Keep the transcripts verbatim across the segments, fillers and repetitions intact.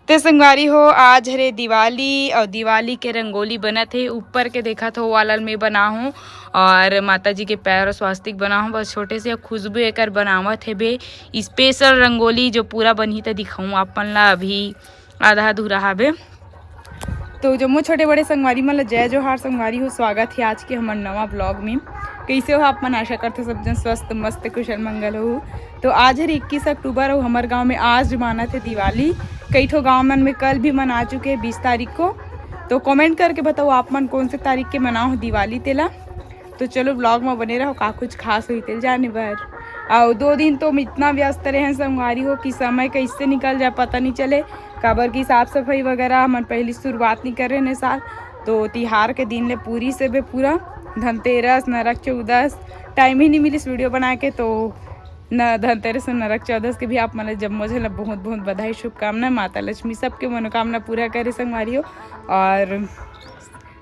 तो संगवारी हो, आज हरे दिवाली और दिवाली के रंगोली बनत हे। ऊपर के देखत हो, वो वाला मैं बना हूँ और माता जी के पैर और स्वास्तिक बना हूँ। बस छोटे से खुशबू एकर बनावत हे बे। स्पेशल रंगोली जो पूरा बनही त दिखाऊँ आप मन ला। अभी आधा अधूरा हाबे। तो जम्मो छोटे बड़े संगवारी मन ल जय जोहार। संगवारी हो, स्वागत हे आज के हमर नवा ब्लॉग में। कैसे हो आप मन? आशा करथों सब जन स्वस्थ मस्त कुशल मंगल हो। तो आज हर इक्कीस अक्टूबर अउ हमर गांव में आज मानत हे दिवाली। कई ठो गांव मन में कल भी मना चुके हैं बीस तारीख को। तो कमेंट करके बताओ आप मन कौन से तारीख के मनाओ हो दिवाली तेला। तो चलो ब्लॉग में बने रहो, का कुछ खास होही तेल जाने बर। और दो दिन तो हम इतना व्यस्त रहे हैं संगवारी हो कि समय कैसे निकल जाए पता नहीं चले। काबर की साफ सफाई वगैरह हमन पहली शुरुआत नहीं करे ने साल। तो तिहार के दिन ले पूरी से बे पूरा धनतेरस, नरक चौदस, टाइम ही नहीं मिलिस वीडियो बनाए के। तो न धनतेरस और नरक चौदस के भी आप मन ल जम्मो झन ल बहुत बहुत बधाई, शुभकामना। माता लक्ष्मी सबके मनोकामना पूरा करे संगवारी हो। और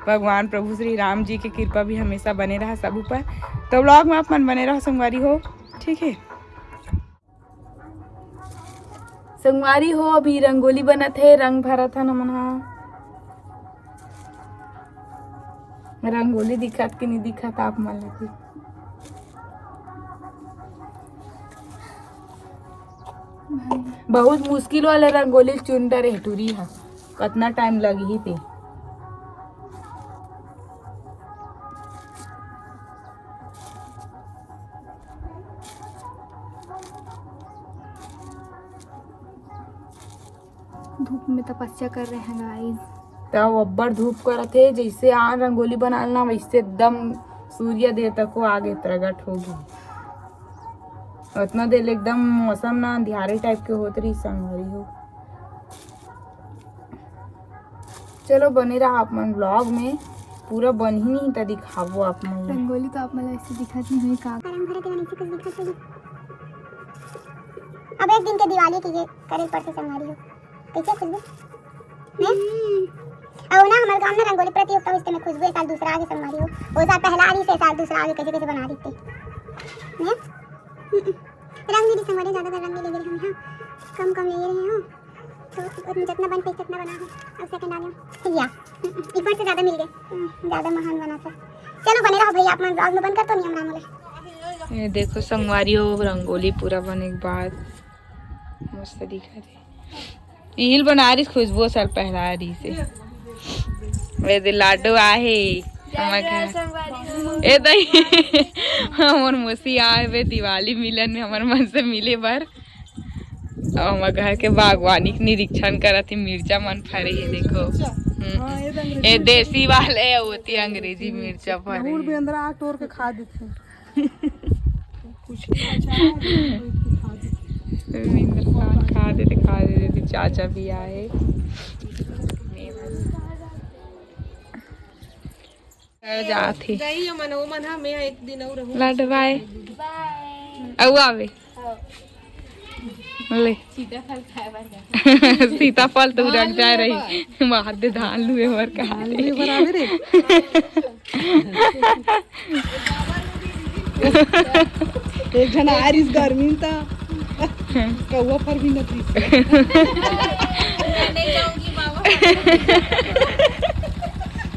भगवान प्रभु श्री राम जी के कृपा भी हमेशा बने रहा सब ऊपर। तो ब्लॉग में आप मन बने रहो संगवारी हो, ठीक है? संगवारी हो, अभी रंगोली बनत हे, रंग भरत हन हमन हा। रंगोली दिखत कि नहीं दिखत आप मन ला? बहुत मुश्किल वाले रंगोली चुन डरे टूरी हा, कतना टाइम लगही ते। धूप में तपस्या कर रहे हैं गाइस। तब अब्बड़ धूप करत हे, जैसे आन रंगोली बनाल ना वैसे एकदम सूर्य देवता को आगे प्रगट हो गई। उतना देर एकदम मौसम ना अंधियारे टाइप के होत रही संगवारी हो। चलो बने रहा आप मन ब्लॉग में, पूरा बनही नहीं त दिखाबो आप मन ला। रंगोली तो आप मन ला ऐसे दिखत नहीं हुई का। रंग भरे के मन ऐसे कुछ दिखत होही। अब एक दिन के दिवाली के ये करे पड़थे संगवारी हो। कैसे खुशबू? हैं? और ना हमारे गांव में रंगोली प्रतियोगिता होइस तेमे खुशबू ए साल दूसरा आगे संगवारी हो। वो साल पहला आ रही से साल दूसरा आगे कैसे कैसे बना रही थे। हैं? रंग नहीं संगवारी ज्यादा रंग नहीं ले रही हम, हाँ। कम कम ले रहे हो। तो जितना बन पाई उतना बना है। अब सेकंड आ गया। ठीक है। एक बार से ज्यादा मिल गए। हम्म, ज्यादा महान बना था। चलो बने रहो भैया, आप मन ब्लॉग में बंद कर तो नहीं हमरा मोला। ये देखो संगवारी हो, रंगोली पूरा बने के बाद मस्त दिखत हे। इहिल बना रही खुशबू साल पहला रही से। ये दे लाडो आहे। हमर घर। ए दई। हमर मौसी आए बे दिवाली मिलन में हमर मन से मिले बर। अब हमर घर के बागवानी के निरीक्षण करत ही, मिर्चा मन फरे हे, देखो। हम्म। हाँ, ये तो अंग्रेजी ए मिर्चा देसी वाले, ओती अंग्रेजी मिर्चा फरे हे। भी अंदर आग तोड़ के खा देते हैं। कुछ नहीं अच्छा है, खा देते हैं। इंद्र खान खा देते, खा देते, चाचा भी आए। जात हे। गई मन, ओ मन हा, मैं एक दिन और रहूं। लाडो बाय। बाय। अउ आवे। हाँ। ले। सीताफल खाए बर जा। सीताफल तो रख जा रही। वहां दे धान लुए बर कहा धान लुए बर आवे रे। एक जना आरिस गर्मी में ता कौवा फर भी न पीस। नहीं जाऊंगी बाबा।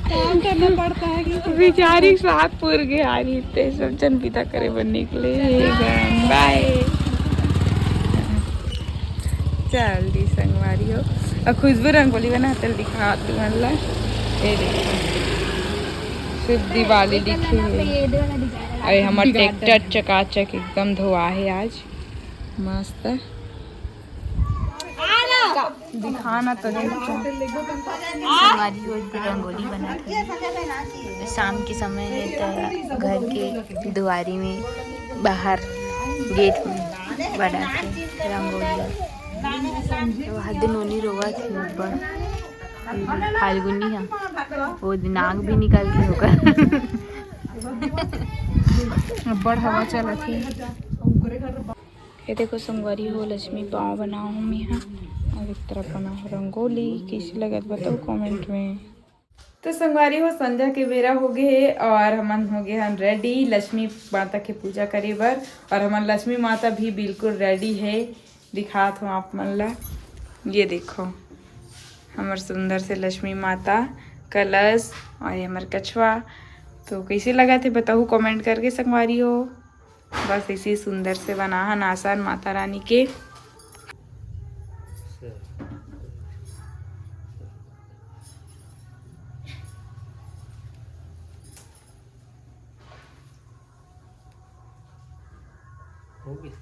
काम करना पड़ता है कि बेचारी सात पुर के आ रही थे, सब जन विदा करे बर निकले। बाय। चल दी संगवारी हो, अब खुशबू रंगोली बना तेल दिखा तू मन ला। ए देखो, शुभ दिवाली लिखे हे। अरे हमर ट्रैक्टर चकाचक एकदम धोआ हे आज, मस्त। दिखाना तो नहीं। हमारी रोज की रंगोली बनाते हैं। शाम के समय है तो घर के दुआरी में, बाहर गेट में बनाते हैं रंगोली। तो हद नोनी रोवत है ऊपर, फाल्गुनी है, वो दिमाग भी निकल गई होगा। अब्बड़ हवा चलत है। ये देखो संगवारी हो, लक्ष्मी पाँव बनाओ हूँ मैं यहाँ। और एक तरफ बनाओ रंगोली। कैसे लगत बताओ कमेंट में। तो संगवारी हो, संझा के बेरा हो गए हे और हमन हो गए हन रेडी लक्ष्मी माता के पूजा करे बर। और हमन लक्ष्मी माता भी बिल्कुल रेडी है, दिखात हूँ आप मन ला। ये देखो, हमर सुंदर से लक्ष्मी माता, कलश और ये हमर कछवा। तो कैसे लगा थे बताहू comment करके संगवारी हो। बस ऐसे सुंदर से बनाहन आसन माता रानी के। हो गया।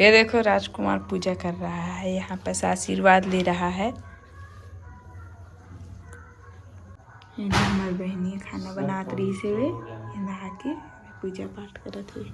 ये देखो, राजकुमार पूजा कर रहा है, यहाँ पर से आशीर्वाद ले रहा है। ये हमर बहिनी खाना बनात रही से वे, ये नहा के पूजा पाठ करत हुए।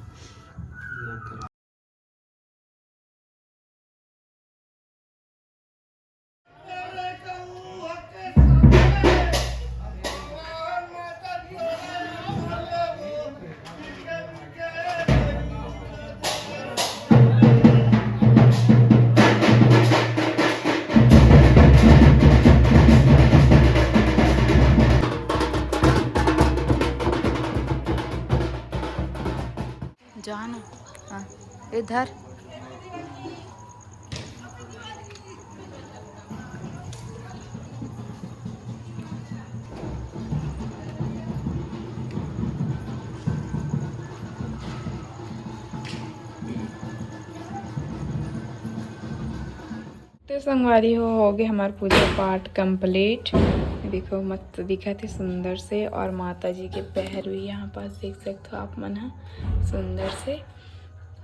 जा ना। हाँ, इधर। तो संगवारी हो, हो गए हमार पूजा पाठ complete। देखो, मस्त दिखत हे सुंदर से, और माता जी के पैर भी यहाँ पास देख सकते हो आप मन ह, सुंदर से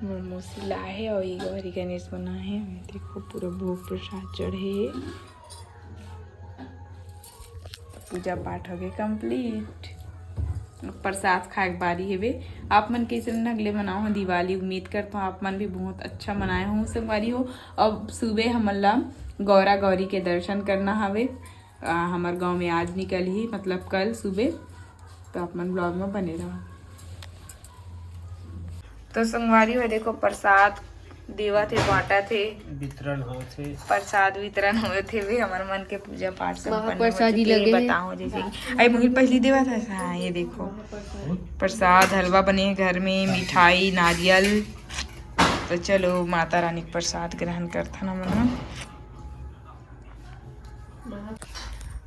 मोर मौसी लाए हे, और ये गौरी गणेश बनाए हे। देखो, पूरा भोग प्रसाद चढ़े हे। पूजा पाठ हो गए complete। प्रसाद खाए के बारी हेवे। आप मन कैसे ढंग ले मनाओ हो दिवाली? उम्मीद करता हूँ आप मन भी बहुत अच्छा मनाए हो संगवारी हो। अब सुबह हमन ला गौरा गौरी के दर्शन करना हवे। आ, हमर गांव में आज निकल ही, मतलब कल सुबह, तो आप मन vlog में बने रहो। तो संगवारी हो, देखो, प्रसाद देवत हे, बांटत हे। वितरण होत हे। प्रसाद वितरण होत हे, वे हमर मन के पूजा पाठ संपन्न हो चुके हे। बताओ जैसे कि, अरे, मुहिल पहली देवत हे। हाँ, ये देखो, प्रसाद, हलवा बने हे घर में, मिठाई, नारियल। तो चलो, माता रानी के प्रसाद ग्रहण करथन हमन ह।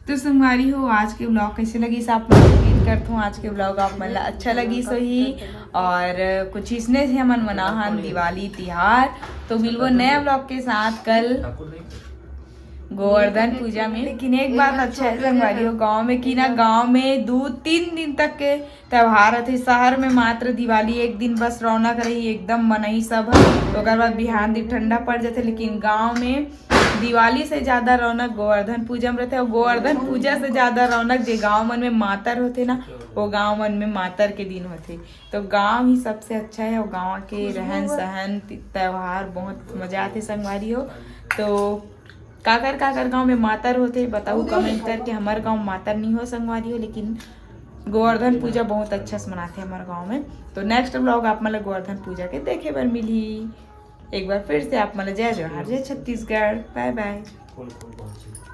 तो संगवारी हो, आज के vlog कैसे लगिस आप मन? उम्मीद करत हूँ आज के vlog आप मन ला अच्छा लगिस होही। और कुछ इसने से हमन मनाहन दिवाली तिहार। तो मिलबो नया vlog के साथ कल गोवर्धन पूजा में। लेकिन एक बात अच्छा है संगवारी हो, गाँव में कि ना, गाँव में दू तीन दिन तक के त्योहार रथे। शहर में मात्र दिवाली एक दिन बस रौनक रही, एकदम मनई सब ह। ओकर बाद बिहान दिन ठंडा पड़ जाथे, लेकिन गांव में दिवाली से ज्यादा रौनक गोवर्धन पूजा में रथे। और गोवर्धन पूजा से ज्यादा रौनक जे गांव मन में मातर होथे ना, वो गांव मन में मातर के दिन होथे। तो गांव ही सबसे अच्छा है, और गांव के रहन सहन, त्योहार बहुत मजा आथे संगवारी हो। तो काकर काकर गांव में मातर होथे बताऊ comment करके। हमर गांव मातर नहीं हो संगवारी हो, लेकिन गोवर्धन पूजा बहुत अच्छा से मनाथे हमर गांव में। तो next vlog आप मन ला गोवर्धन पूजा के देखे बर मिलही। एक बार फिर से आप मन ला जय जोहार, जय छत्तीसगढ़, bye bye।